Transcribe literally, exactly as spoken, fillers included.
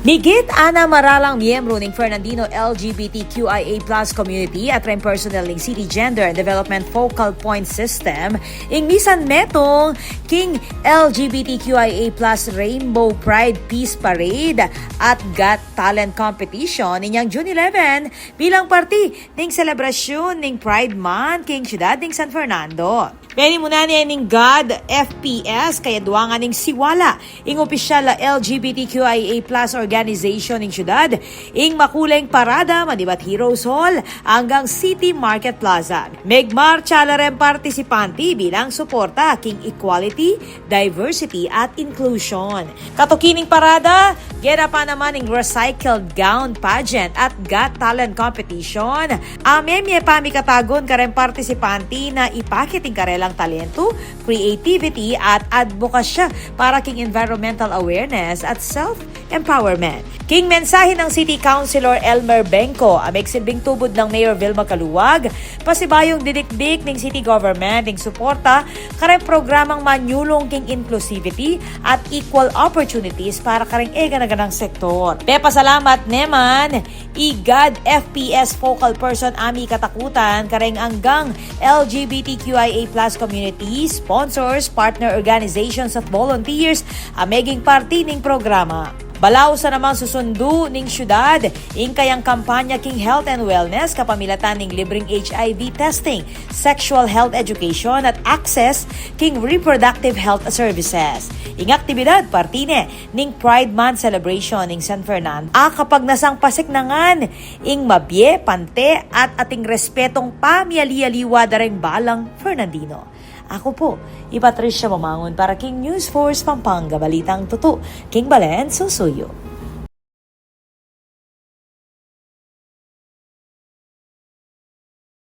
Migit anim a maralang miyembru ning Fernandino L G B T Q I A plus community at ring personnel ning City Gender and Development Focal Point System ing misan metung king L G B T Q I A plus Rainbow Pride Peace Parade at Got Talent Competition inyang June eleven bilang parti ning selebrasyun ning Pride Month king syudad ning San Fernando. Penimunan ne ning GOD F P S, kaya duangan ning siwala ing opisyal a L G B T Q I A plus organization ning syudad, ing makuleng parada manibat Heroes Hall anggang City Market Plaza. Megmartsa la reng partisipanti bilang suporta king equality, diversity at inclusion. Katuki ning parada, ginapan naman ing recycled gown pageant at Got Talent competition. Ame mie pamikatagun kareng partisipanti na ipakit ing karelang talentu, creativity at adbokasya para king environmental awareness at self-empowerment. King mensahe nang City Councilor Elmer Bengco, a megsilbing tubud nang Mayor Vilma Caluag, pasibayung dinikdik ning city government ing suporta kareng programang manyulung king inclusivity at equal opportunities para kareng eganaganang sektor. Pepasalamat ne man i GOD F P S focal person a mikatakutan kareng anggang L G B T Q I A plus community, sponsors, partner organizations at volunteers a meging parti ning programa. Balaus a namang susundu ning syudad ing kayang kampanya king health and wellness kapamilatan ning libreng H I V testing, sexual health education at access king reproductive health services. Ing aktibidad parti ne ning Pride Month celebration ning San Fernando a kapagnasang pasiknangan ing mabie, pante at ating respetong pamiali-aliwa da reng balang Fernandino. Aku pu i Patricia Mamangun para king News Force Pampanga, balitang tutu king balen susuyu.